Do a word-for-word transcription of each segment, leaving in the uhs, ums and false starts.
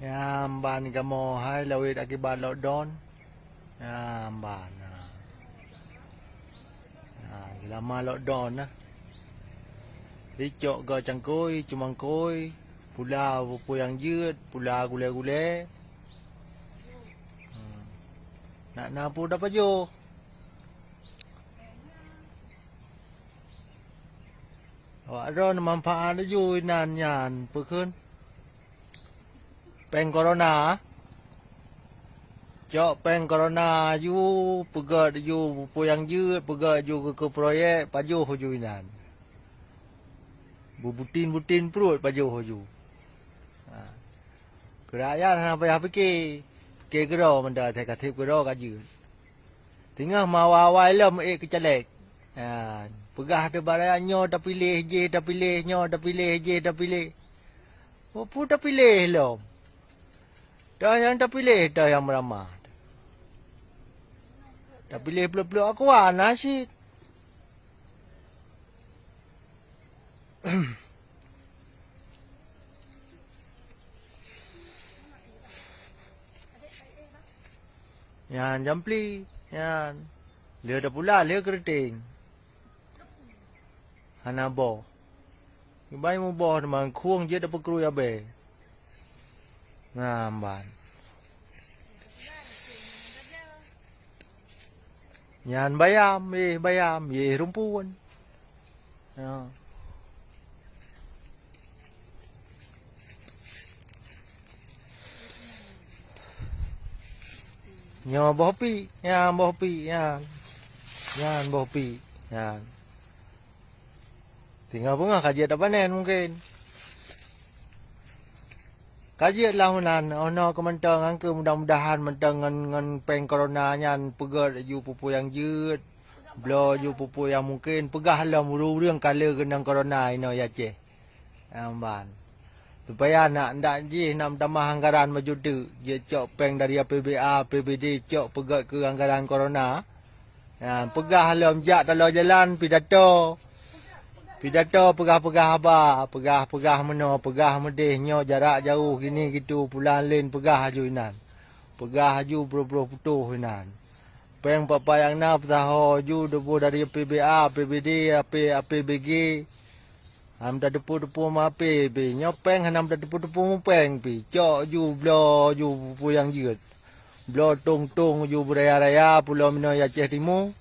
Nyan ban kamoe hai lawét akibat lockdown. Nyan ban. Nah, selama lockdown nah. Dicok geu cangkôi, cumangkôi, pula peue nyang jeuet, pula gulée-gulée. Hmm. Nak na peue tapajoh. Awak droe manfaat laju inan nyan peue kheun? Péng korona. Cok péng korona laju, peugét laju peue nyang jeuet, peugét laju keu, keu proyek, pajoh laju inan. Beubutin-butin pruet pajoh laju. Ha. Keu rakyat hana payah pike. Pike keudroe mantong, asai ka seb keudroe ka jeuet. Teungoh meuawai-awai lom ék keu caleg. Ha, peugah teuh bak rakyat nyoe tapiléh, jéh tapiléh, nyoe tapiléh, jéh tapiléh. Peue tapiléh lom? Toh nyang tapiléh, toh nyang meuramah. Tapiléh plôk-plôk Aqua na cit. Nyan jampli, nyan. Lheueh tapula, lheueh keureuteng. Hana boh. Kiban muboh teuma khueng jeuet tapeukrui abée. Nyan ban. Nyan bayam, éh bayam, éh rumpun. Ya. Nyoe boh pi, nyan boh pi, nyan. Nyan boh pi, nyan. Tinggai beungoh ka jeuet tapanen mungken. Ka jeuet lah meunan, oh noe keu mantong, angkeu mudah-mudahan mantong ngon, ngon péng korona nyan peugét laju peue-peue nyang jeuet, bloe laju peue-peue nyang mungken, peugah lom ureuëng-ureuëng ka le keunong korona inoe di Aceh. Nyan ban. Supaya nak, ndak jih na meutamah anggaran baju teuk, jeuet cok péng dari A P B A, A P B D, cok peugét keu anggaran korona. Nyan, peugah lom jak taloe jalan pidato. Pidato peugah-peugah haba, peugah-peugah meunoe, peugah meudeh, nyoe jarak jauh, gini gitu, pulan len peugah laju inan. Peugah laju brôh-brôh putôh inan. Péng papa nyang na peusaho laju deuboh dari A P B A, A P B D, A P, A P B G. Hana meutateupeue-teupeue meuape pih. Nyoe péng hana meutateupeue-teupeue meupéng pih. Cok ju bloe ju peue nyang jeuet. Bloe tong-tong ju beuraya-raya pulo meunoe di Aceh Timu.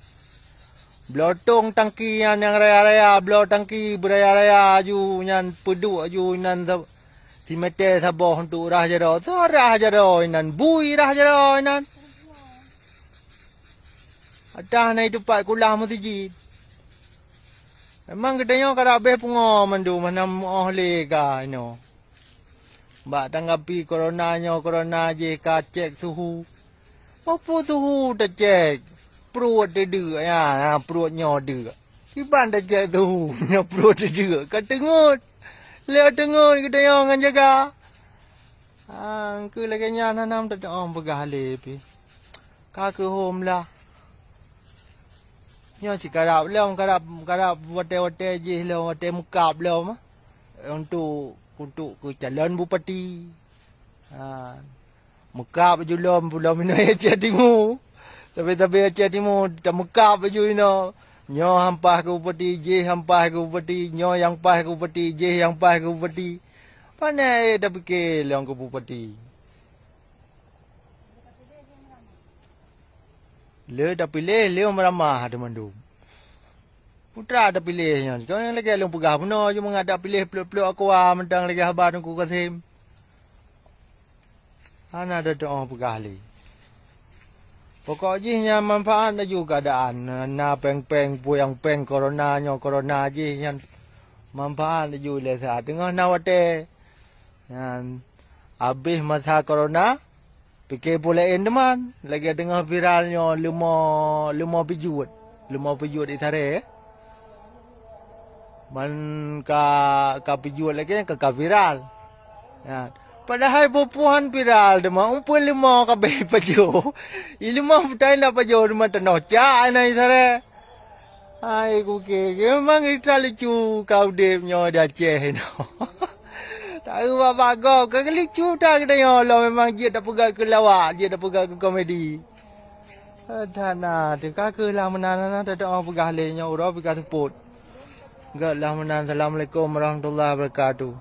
Bloe tong tangki nyan nyang raya-raya, bloe tangki beuraya-raya ju nyan peuduek ju nan sa-, simeté saboh untuk rah jaroe. Soe rah jaroe nan, bui rah jaroe nan. Atah na itupat kulah meuseujid. Memang geutanyoe karab béh pungo mandum hana meuoh lé ka inoe. Bak tanggapi korona nyoe, korona jih ka cek suhu. Peue-peue suhu tacek? Pruet teudeuk, ya, ya, pruet nyoe deuk. Kiban tacek suhu, nyoe pruet teudeuk. Ka teungeut. Lé teungeut geutanyoe ngon jaga. Ah, keu lagée nyan hana meutateuong peugah lé pih. Ka keuhom lah. Nyoe sikarab lom, karab, karab watée-watée jih lom, watée meukab lom. Untuk, untuk keu calon bupati. Ha. Meukab ju lom, lom inoe Aceh Timu. Sabe-sabe Aceh Timu tameukab ju inoe. Nyoe han paih keu bupati, jih han paih keu bupati, nyoe nyang paih keu bupati, jih nyang paih keu bupati. Pane tapike lom keu bupati. Le tapiléh, le meuramah teumandum. Putra tapiléh nyan. Kau nyang lagée lôn peugah bunoe ju mangat tapiléh plôk-plôk Aqua mantong lagée haba Teungku Kasem. Hana teutuoh peugah lé. Pokok jih nyan manfaat laju keuadaan. Na péng-péng, peue nyang péng korona nyoe, korona jih nyan manfaat laju lé saat teungoh na watée. Nyan, abéh masa korona, pike peue laén teuma, lagée teungoh viral nyoe leumo, leumo pijuet. Leumo pijuet di Sarée. Man ka, ka pijuet lagée nyan ka, ka viral. Nyan. Padahai peue-peue han viral teuma, umpun leumo ka abéh pajoh. I leumo peutai na pajoh teuma tanoh cak na di Sarée. Hai kuke, memang ita lucu ka udeb nyoe di Aceh inoe. Aeu bak-bak gob, ka geulicu that geutanyoe lom, memang jeuet tapeugah keu lawak, jeuet tapeugah keu komedi. That na, teuka keuh lah meunan na, teudoa peugah lé nyoe uroe pih ka seupôt. Göt lah meunan, Assalamualaikum warahmatullahi wabarakatuh.